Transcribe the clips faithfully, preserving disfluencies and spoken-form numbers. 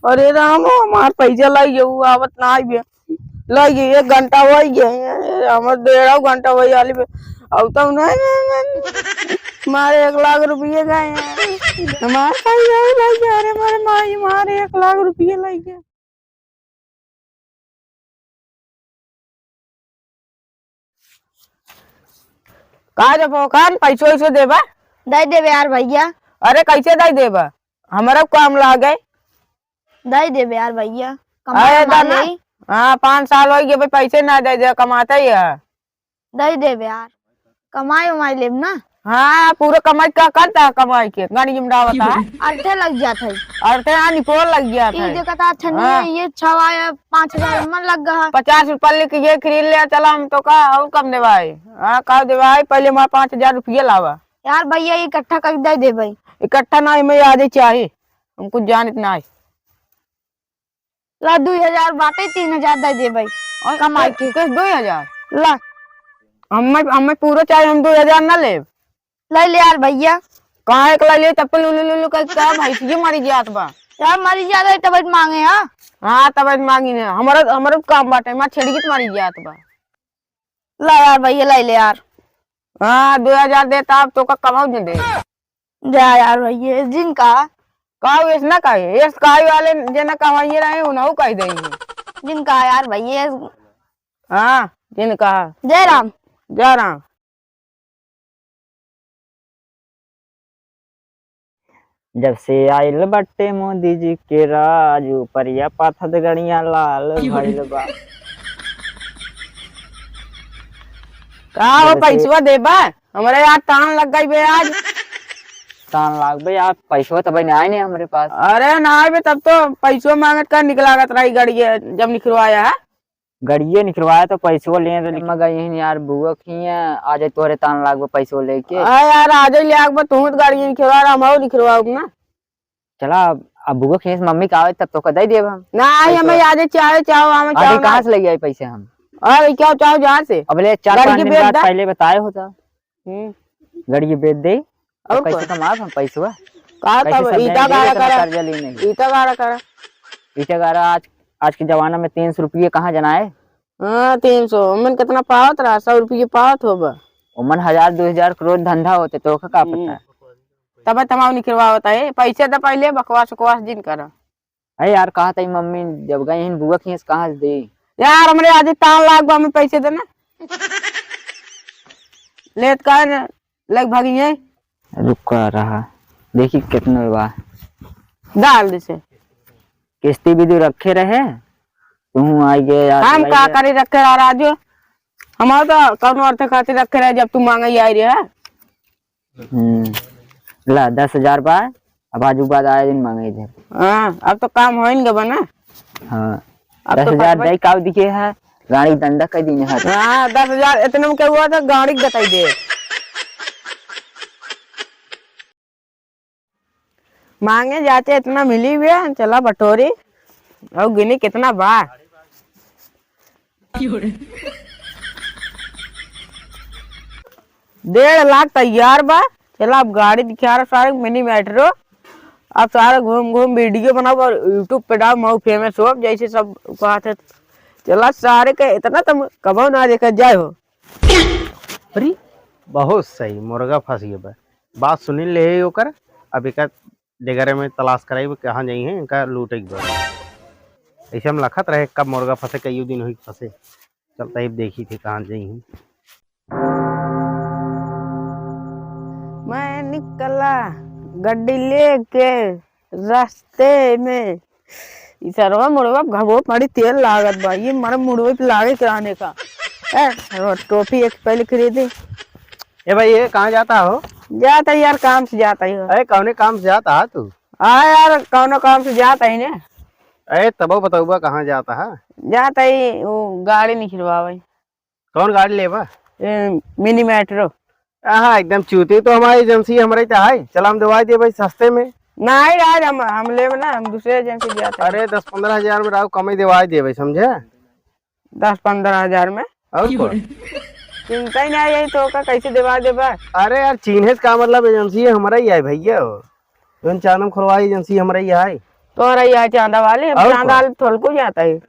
अरे राम, हमार पैसा लाई गए, उ आवत नाहीं बे। लाई गए, एक घंटा होइ गए, हमार डेढ़ घंटा होइ वाली बे। अब तो नहीं, नहीं, नहीं। हमारे एक लाख रुपये गए हैं। हमार पैसा ही लाई गए, अरे हमारे माई, हमारे एक लाख रुपये लाई गए। का रे पोखन, पैसो वैसो देबा? दे देबे यार भैया। अरे कैसे दे देबा? हमरा काम लागे। दे देबे यार भैया। अरे कमाए दा ना। ले। हाँ, पाँच साल होइ गए भाई, पैसे ना दे दे, कमाता ही है। दे देबे यार, कमाई उमाई लेब ना। हाँ, पूरा कमाई का करता है, कमाई के गाड़ी में डालता है। अर्थे लग जात है। अर्थे हाँ, निपोल लग जात ई है। देखता छनिया, हाँ। ये छवा है, पाँच हजार मन लग गया है। पचास रुपया लेके ये खरीद ले, चला हम तो का और कम देवाई। हाँ, का देवाई, पहले हमारे पाँच हजार रुपया लावा। यार भैया, इकट्ठा कर दे दे भाई। इकट्ठा ना, हमें याद ही चाहिए, हम कुछ जानत ना है। ला, दुई हजार बाटे, तीन हजार दे दे भाई। और कमाई के। किस दुई हजार? ला। हमें, हमें पूरा चाहे, हम दुई हजार ना लेब। ले ले यार भैया। कहाँ एक ले ले, तब पे लुलु लुलु कर का भैंसिये मरी जात बा। यार मरी जात है, तब मांगे, हाँ? हाँ, तब मांगी ने। हमारा, हमारा काम बाटे, मार छेड़ित मरी जात बा। ला यार भैया, ले ले यार। हाँ, दुई हजार देता, अब तो का कमाऊ दे दे। जा यार भैया, जिन का। का हो, ऐस ना कहे, ऐस कहे वाले जे ना कहवाइए रहे, उन्हों कह दे। जिन का यार भैया। हाँ, जिन का। जय राम। जय राम। जब से आइल बाटे मोदी जी के राज, उपरिया पाथत गड़िया लाल भइल बा। का हो, जब से पैसवा देबा? हमरे यार तान लग गई बे आज। तान लाग बे यार, पैसवा तब ना आए ने हमरे पास। अरे ना आए बे, तब तो पैसवा मांगत का निकलागत रही गड़िया, जब निकलवाया है। गड़िये निकलवाया तो पैसो ले रहे। मैं गई हन यार बुआ खिया, आ जाए तोहरे तान लागबो पैसो लेके। हाँ यार, आ जाए ले आगबो, तू तो गाड़ी निकलवा रहा, हम और निकलवाओ ना। चला, अब, अब बुआ खिया से मम्मी का आवे तब तो का दे देब हम। ना, आई पैसो। हमें आ जाए, चाहे चाहो, हमें आ जाए, चाहो कहाँ ना। से ले आई पैसे हम? अरे क्या चाहो जहाँ से? अब ले चार गाड़ी पाँच के दिन बेच बाद दा। पहले बताए होता। हम्म। गड़िये बेच दे। और और कैसे का? कमाब हम पैसवा? का कैसे तब सब ईटा जाएंगे गाड़ा इतना करा। कर्जा लेने के? ईटा गाड़ा करा। ईटा गाड़ा आज, आज के जमाना में तीन सौ रुपये कहाँ जनाए? हाँ, तीन सौ। ओमन कितना पावत रहा? सौ रुपये पावत होबा। ओमन हजार, दो हजार करोड़ धंधा होते, तो का, का हम्म। पता? तब तमाम निकलवा होता है। पैसे तो पहले बकवास, बकवास जिन करा। अरे यार, कहा था मम्मी, जब गई हन बुआ खिया से, कहाँ से दे? यार, हमरे आज तान लाग बा, हमें पैसे देना। लेत का न, लग भागी है। रुका रहा, देखी कितना बा। डाल दे से। किस्ती भी दो रखे रहे, तू आई गए यार, हम का करी रखे रहा राजू? हमारा तो कौनो अर्थ खातिर रखे रहे, जब तू मांगे आई रहे। हम्म। ला, दस हजार बा, अब आजू बाद आए दिन मांगे इधर। हाँ, अब तो काम होइन गबा ना। हाँ। अब तो दस हजार पटवा दे काव दिखे है, गाड़ी धंधा कर दीने है। हाँ, दस हजार इतने में क्या हुआ था, गाड़ी गताई दे। मांगे जाते इतना मिली बे, चला बटोरी, और गिनी कितना बा। डेढ़ लाख तैयार बा। चला, अब गाड़ी दिखा रहा सारे, मिनी मेट्रो। अब सारे घूम घूम वीडियो बनाओ और YouTube पे डाल, मऊ फेमस हो, अब जैसे सब कहत है। चला, सारे के इतना तुम कबो ना देखा जाए हो। अरे, बहुत सही, मुर्गा फंस गया बा। बात सुनी ले ओकर, अब एकर डेगरे में तलाश कराई, कहाँ जाई हैं, इनका लूटे के बा। ऐसे हम लखत रहे, कब मुर्गा फंसे, कईयों दिन हुई फंसे। चलता ही देखी थे कहाँ जाई हैं। मैं निकला गड्डी लेके रास्ते में। ई सरवा मुड़वा घबो बड़ी तेल लागत बा। ये मर मुड़वे पे लागे किराने का। ए, सरवा टोपी एक पहले खरीदे। ए भाई, ये कहाँ जाता हो? जाता ही यार, काम से जाता ही हो। अरे, कौने काम से जाता है तू? हाँ यार, कौनो काम से जाता ही ने। अरे, तबो बतौबा कहाँ जाता है? जाता ही वो गाड़ी निकलवावे। कौन गाड़ी लेबा? ए, मिनी मेट्रो। आहा, एकदम चूती, तो हमारी एजेंसी हमारे ही तो है, चला हम दिवाई दे भाई सस्ते में। नहीं राज, हम, हम लेब ना, हम दूसरे एजेंसी जाते हैं। अरे, दस पन्द्रह हजार में राव कम ही दिवाई दे भाई, समझे? दस पन्द्रह हजार में? और की का? बोले? चिंता ही नहीं, यही तो का कैसे दिवा देबा? अरे यार, चीन्हे से का मतलब, एजेंसी हमारा ही है भैया, जौन चानम खोलवाई एजेंसी हमारा ही है। तोहरा यहाँ चांदा वाले, हम और चांदा का? वाले थोलको जाता है।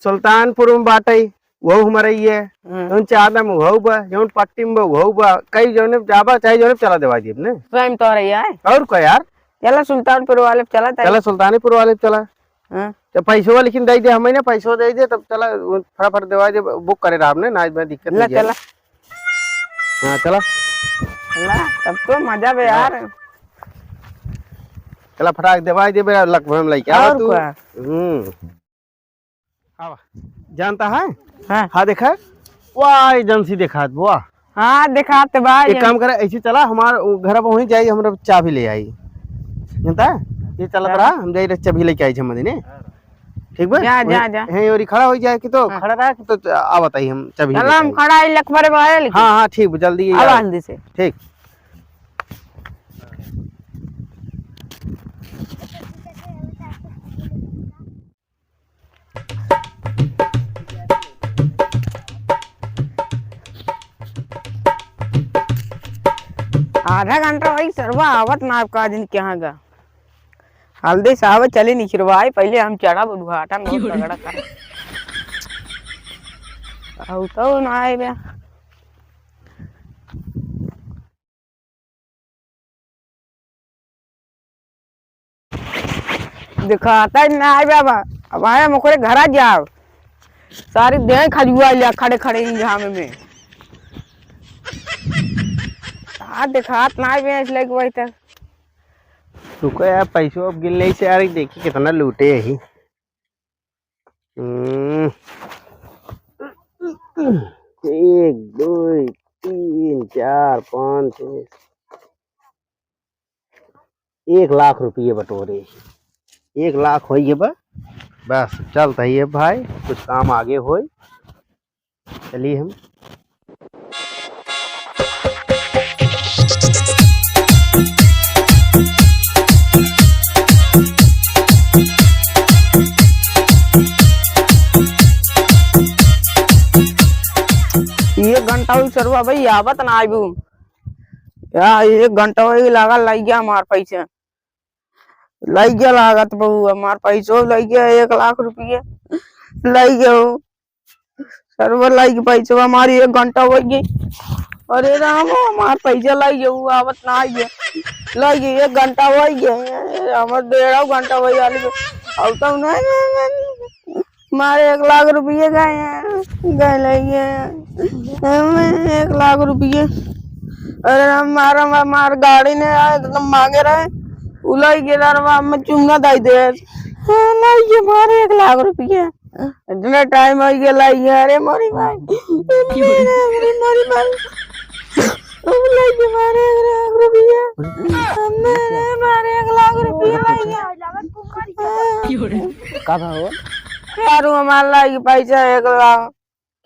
सुल्तानपुर में बाटे, वो हमारा ही है। हम्म। जौन चांदा में वो बा, जौन पट्टी में बा, वो बा। कई जौने जाबा, चाहे जौने चला देवा जी अपने। स्वयं तोहरा ही है। और का यार? चला सुल्तानपुर वाले पे चला ताई। चला सुल्तानपुर वाले पे चला। हाँ। तो पैसवा लेकिन दे दे हमें ना, पैसवा दे दे, तब चला वो फटाफट देवा दे, बुक करे रहा हमने, ना इसमें दिक्कत ला नहीं है। चला। हाँ, चला। ला, तब तो मजा बे हाँ। यार। चला फटाक देवा दे बे, लक भर में लेके आवा और तू। का? हम्म। आवा। जानता है? हाँ। हाँ, देखा? वाह, एजेंसी देखात, वाह। हाँ, देखात बा, एक एजेंसी। काम करे, ऐसे चला, हमार उ घर पर वहीं जाई, हमरा चाबी ले आई। जानता है? ये चलत चला। रहा, हम जाई रहे, चाबी लेके आई छे मदीने। ठीक बा? जा, जा, वहीं, जा। यहीं ओरी खड़ा हो जाए कि तो, हाँ। खड़ा रहा कि तो आवत आई हम चाबी चला, लेके हम आई। खड़ा आई, लख भरे बा, लेकिन। हाँ, हाँ, ठीक बा, जल्दी आवा आओ। जल्दी से। ठीक। आधा घंटा वही सरवा आवत ना, आपका दिन कहाँ गा? हल्दी साहब चली निखरवाई, पहले हम चढ़ब उद्घाटन बहुत तगड़ा कर। आउ तो ना आए बे। देखाता ही ना आए बाबा। अब आए हम ओकरे घरा जाओ। सारी देह खजुआ लिया खड़े खड़े ही घाम में। आ देखात ना आए बे, इसलिए कि वही तक। रुको यार, पैसो अब गिन ले से यार, देखी कितना लूटे यही। हम्म। एक, दो, तीन, चार, पाँच, छः, एक लाख रुपये बटोरे। एक लाख होई गए बा। बस, चलता ही है भाई, कुछ काम आगे होई। चलिए हम। एक घंटा हुई सरवा भाई, आवत ना आइबू। या एक घंटा हुई लागल, लग गया हमार पैसा। लइ गया लागत बहू, हमार पैसो लइ गया, एक लाख रुपये लइ गया हो। सरवा लइ गया पैसवा, हमारी एक घंटा होइ गई। अरे राम, हमार पैसा लइ गया, वो आवत ना आई है। लइ गया, एक घंटा होइ गया, हमार डेढ़ घंटा होइ गया। अब तो नहीं, हमारे एक लाख रुपये गए हैं, गए लइगे। हमें एक लाख रुपये। अरे हम मारा, हमार गाड़ी ने आए, एकदम मांगे रहे। उलाई के दरवा में चुंगा दाई दे। हाँ, लइगे हमारे एक लाख रुपये। इतने टाइम हो गया लइगे, अरे मोरी माई। अरे मोरी माई। अब लइगे हमारे एक लाख रुपया। हमें हमारे एक लाख रुपया लइगे। का भाव? यार, वो हमार लइगे पैसा एक लाख।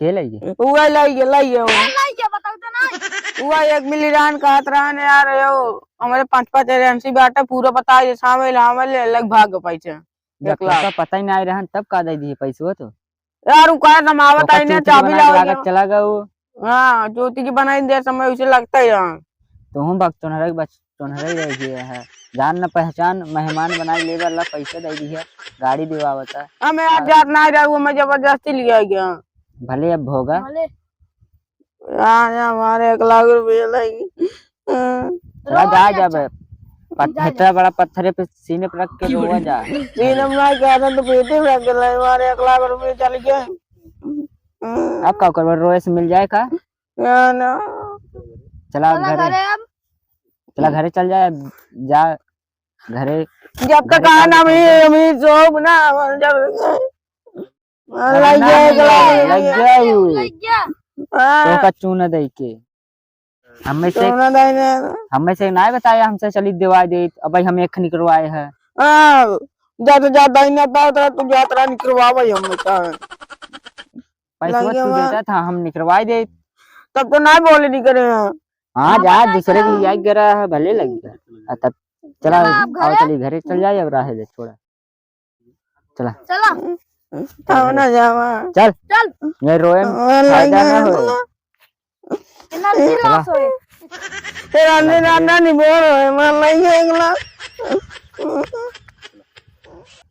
के लइगे? उहे लइगे, लइगे वो। लइगे, बताओ तो ना। उहे एक मिली रहन कहत रहन, यार, यो, हमारे पाँच पाँच एजेंसी बाटे, पूरा बता दे, सामने, हमारे ले, लग भाग पैसा। जब एक लाख। तोका पता ही ना आए रहन, तब का दे दिए पैसवा तो? यार, उ कहे त हम आवत ओकर आई ने, चूतिया चाबी बना के लाओ लागत यहाँ। चला गया वो। हाँ, चूतिया बनाई दे समय उसे लगता ही यहाँ। तो हम बक चोनहरे के बच-, चोनहरे रह गए है। जान न पहचान, मेहमान बनाई ले वाला पैसा दे दी है, गाड़ी दिवावत है। हम यार आ- जात ना रहे, वो मैं जबरदस्ती ले आ गया। भले अब भोगा। भले। यार, हमारे एक लाख रुपया लगी। चला, जा, जा, जा। पत्थर, इतना बड़ा पत्थर पे सीने पे रख के रोवा जा। सीने में ना क्या था, तो पेटे में रख के लाई, हमारे एक लाख रुपया चल गए। अब का करबो, रोए से मिल जाए का? ना, ना। चला चला घरे। घरे अब। चला घरे चल जाए, जा घरे। जब तक घरे आना चल। हम ही, हम ही सोब ना, हम जब हाँ, अरे लग ना, गया, एक नहीं लाख लग रुपया। गया। लग गया। हाँ। तो का चूना दे के। हमें से, चूना दे ना। हमें से ना बताया, हमसे चली देवा दे, अब भाई हम एक निकलवाए हैं। हाँ, जा तो जा, दाई ना पाओ तो तू जा, तेरा निकलवा भाई हम बता। पैसा लग तू गया। देता था, हम निकलवाए दे। तब तो ना बोले नहीं करे हैं। हाँ, हाँ, जा, बताइए दूसरे की ना। याद करा है, भले लग गया। आ, तब चला, चला, आप आओ, घरे। चलिए घरे चल जाए, अब रहे दे, छोड़ा। चला। चला। आओ ना जावा। चल। चल। ये रोए में हाँ, फायदा ना लइगे। होए। एनर्जी चला। लॉस होए। तेरा अंदर अंदर नहीं बोल रहे, मान लइगे एक लाख।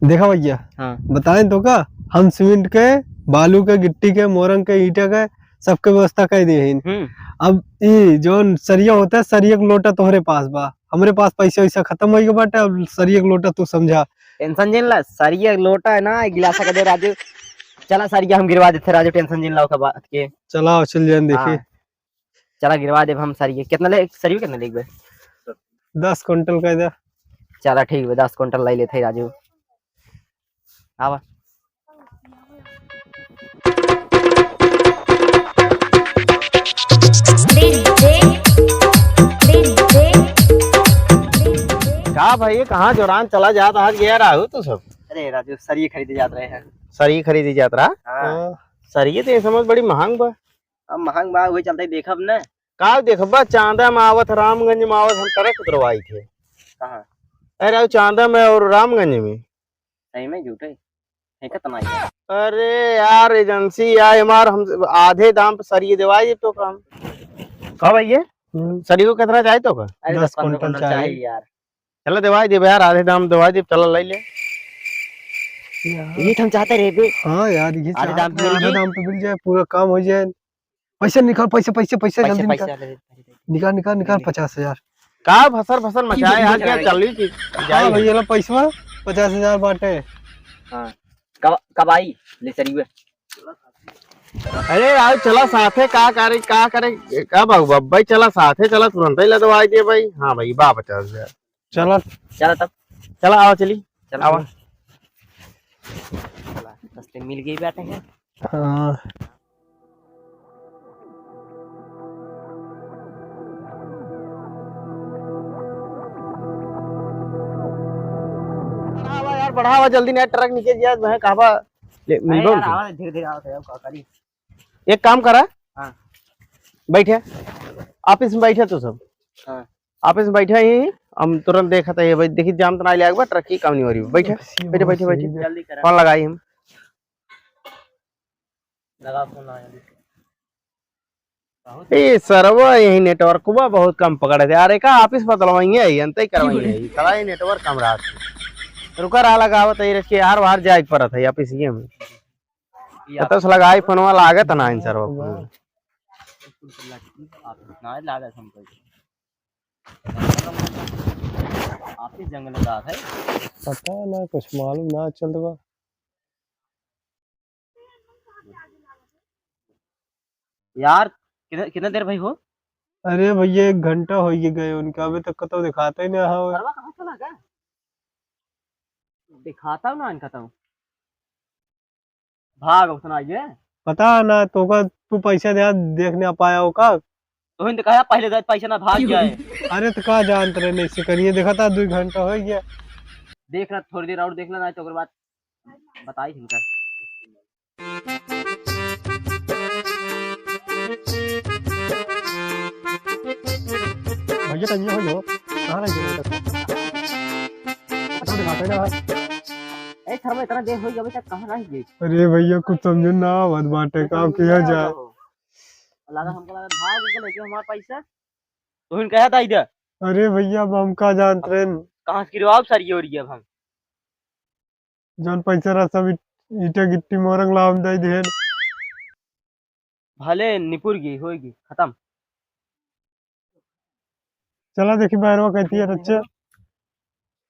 देखा भैया, हाँ। बताएं तो का, हम सीमेंट के, बालू के, गिट्टी के, मोरंग के, ईंटा के, सबके व्यवस्था कर दिए हैं। हम्म। अब ई जौन सरिया होता है, सरिया के लोटा तोहरे पास बा, हमरे पास पैसा वैसा खत्म हो गया बाटे। अब सरिया के लोटा तू समझा। टेंशन जिन ला, सरिया के लोटा है ना, एक गिलास का दे राजू। चला सरिया हम गिरवा देते राजू, टेंशन जिन ला ओकर बात के। चला, चल जाएं देखी। हाँ। चला गिरवा देब हम सरिये। कितना ले, सरिये कितना लेबे? दस कुंटल कह दे। चला ठीक बा, दस कुंटल ले लेते हैं राजू। आवा। का भाई, कहाँ जोरान चला जात, आज गया रहू तू सब? अरे राजू, सरिये खरीदे जात रहे हैं। सरिये खरीदे जात रहा? हाँ। हाँ। सरिये तो ये समझ बड़ी महंग बा। अब महंग बा, वही चलते देखब न। का देखबा, चांदा में आवत, रामगंज में आवत, हम ट्रक उतरवाई थे। कहाँ? अरे, चांदा में और रामगंज में। सही में झूठे? है कितना ये? अरे यार, एजेंसी या हमार, हम आधे दाम पे सरिये देवाई देब तो काम। का भैया? हम्म। सरिये को कितना चाहे तो का? अरे, दस दस पन्द्रह कुंटल कुंटल चाही। चाही यार। चला देवाई देब यार, आधे दाम देवाई देब, चला ले ले। यार। ये तो हम चाहते रहे बे। हाँ यार, ये आधे चाहत दाम पे है, मिल आधे जाए। दाम पे मिल जाए, पूरा काम हो जाए। पैसा निकाल, पैसा, पैसा, पैसा, पैसा, जल्दी पैसा निकाल। ले, पैसा ले। निकाल, निकाल, निकाल, ले। पचास हजार। का भसर भसर मचाए यार, क्या चली की हाँ जाए? भैया, ला पैसवा, पचास हजार बाटे। हाँ, कब, कब आई? ले सरिये। अरे यार, चला साथे, का करे, का करे, का बाबू, बब्बई, चला साथे, चला तुरंत ही लदवाई दे भाई। हाँ भाई, बा पचास हजार। चला। चला तब। चला, आवा, चली। चला। आवा। चला, सस्ते मिल गई बाटे हैं। हाँ। बढ़ावा यार, बढ़ावा, जल्दी नहीं, ट्रक नीचे जिया, मैं कहबा, ले, नहीं मिलबो यार, तुम। आवा, धीरे धीरे आवा, का करी? एक काम करा। हाँ। बैठे, ऑफिस में बैठे तू सब। हाँ। ऑफिस में बैठे ही, हम तुरंत देखत है भाई, देखी जाम तो ना लाग बा, ट्रक की काम नहीं हो रही, बैठे, ऑफिस में बैठे, बैठे, बहुत बैठे। सही है। जल्दी करा। फोन लगाई हम। लगा फोन, आया अभी। बहुत ए सरवा, यही नेटवर्कवा बहुत कम पकड़े थे। अरे का ऑफिस बदलवाइए है, अंत ही करवाइए है। साला ये नेटवर्क कम रहा। रुका रहा, लगावत है, रख के यार बाहर जाए के पड़त है ऑफिस ये में। ये कतौ से लगाई फोनवा, लागत ना इन सरवा फोन। ना लागत हमको। ऑफिस जंगल में रहा है। पता ना, कुछ मालूम ना चलत बा। यार, कितना, कितना देर भाई हो? अरे भैया, एक घंटा हो ही गए उनका, अभी तक कतौ दिखाते ही ना हो। सरवा कहाँ चला गया? दिखाता हूँ ना इनका तो। भाग उतना ये। पता ना, तो का तू पैसा दे, देख ना पाया हो का? तोहिन तो कहा पहले दे पैसा ना, भाग गया है। अरे तो का जानत रहे, नहीं से करिए, देखा था, दो घंटा हो गया। देख रहा, थोड़ी देर और देख लेना, तो ओकर बाद बताई इनका। भैया, तनिया हो लो। कहाँ रह गए? कहाँ दिखाते ना? ए, थर्मो, इतना देर हो गया, अभी तक कहाँ रह गए? अरे भैया, कुछ समझ ना आवत बाटे, का किया जाए? लगा, हमको लगा, भाग के लेके हमारा पैसा। तोहिन कहा था इधर। अरे भैया, अब हम का जानत रहन? कहाँ से गिरवाब सर, ये हो रही है अब हम। जौन पैसा रहा सब ईट-, ईटा गिट्टी मोरंग लावम दे दिहन। भले निपुर गई, होएगी, खत्म। चला देखी बाहरवा कहती है, अच्छा।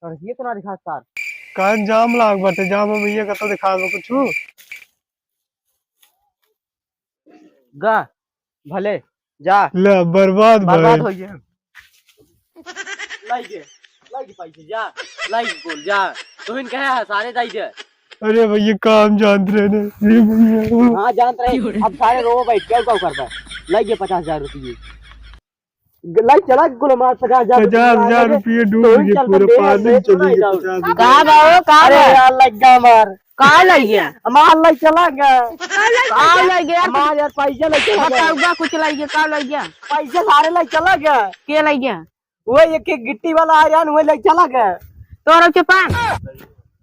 और ये तो ना दिखा सार। कान जाम लाग बाटे, जाम में ये कतो दिखा दो कुछ। गा, भले, जा। ले, बर्बाद बर्बाद भइल। हो गया। लाई दे, लाई दे पैसे, जा, लाई दे बोल, जा। तोहिन कहे है, सारे दाई दे। अरे भैया, काम जानत रहे ने, अरे भैया। हाँ, जानत रहे, अब सारे रो बैठ के, का करबा? लाई दे पचास हजार रुपये। ग-, लाई चला, कुल मार पचास हजार रुपये पचास हजार रुपये डूब गए, पूरा पानी में चल गए, पचास हजार। का बा हो, का अरे बा? यार, लग गया मार। का लइ गया? हमार लइ चला गया। का लइ गया? हमार यार पैसा लइ चला गया। बताउबा कुछ लइ गया, का लइ गया? पैसा सारे लइ चला गया। के लइ गया? वो एक, एक गिट्टी वाला आ यार, वो लइ चला गया। तोरो चपान?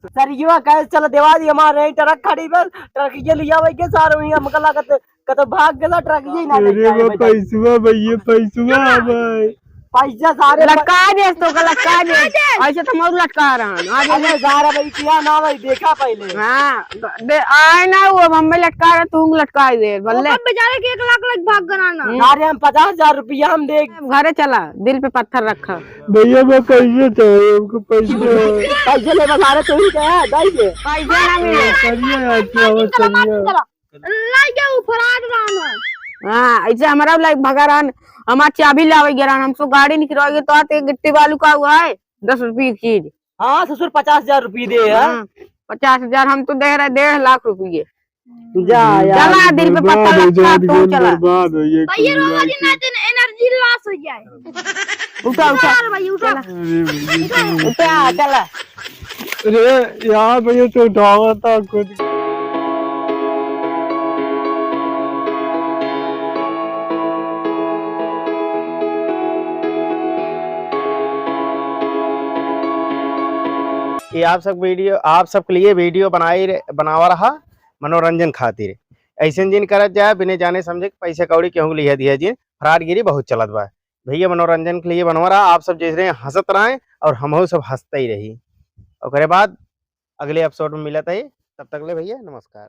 सर, ये कहे चल देवा दी, हमारे यहीं ट्रक खड़ी बस, ट्रक ये लिया वही के सारे वहीं हमका लागत, कतो भाग गया ट्रक ये ना लइ अरे जाए वो भाई। पैसवा भैया, पैसवा भाई। पैसा सारे प- लटका दे, तो का लटका दे। लटका दे। ऐसे तो मौर लटका रहा है। आज अरे सारा भाई किया ना भाई, देखा पहले। हाँ, दे, आए ना वो, अब हमें लटका रहा, तू लटका दे, बल्ले। ओकर बेचारे के एक लाख लग भाग गना ना। हम्म। सारे हम पचास हजार रुपया हम दे। घरे चला, दिल पे पत्थर रखा। भैया, मैं पैसे चाहिए, हमको पैसे। पैसे ले बता रहे, तू ही क्या है, दई दे। पैसे ना मिले। करिए यार, तू हमें करिए। लाई के उ फरार रहन। हाँ, ऐसे हमारा लाई भगा रहन, हमार चाबी लावे गए रहन, हमसे गाड़ी निकलवा गए, तो आते गिट्टी बालू का हुआ है, दस रुपये की चीज। हाँ ससुर, पचास हजार रुपये दे है। हाँ, पचास हजार हम तो दे रहे, डेढ़ लाख रुपये। जा यार। चला, दिल पे बर्बाद पत्थर हो रखा, जाएगी, तू चला। बर्बाद हो ये भैया, रोवा जी, ना दिन एनर्जी लॉस हो जाए। उठा, उठा। चला रे भाई, उठा। चला। अरे भैया, उठा, चला। अरे यार भैया, तो उठावा था खुद। ये आप सब वीडियो, आप सबके लिए वीडियो बनाई रहे, बनावा रहा मनोरंजन खातिर। ऐसे जिन करत जाए, बिना जाने समझे पैसे कौड़ी केहू के लिहे दिहे जिन, फ्रॉडगिरी बहुत चलत बा। भैया मनोरंजन के लिए बनवा रहा, आप सब जैसे हंसत रहें और हमहू सब हंसते ही रही। ओकरे बाद अगले एपिसोड में मिलत है, तब तक ले भैया नमस्कार।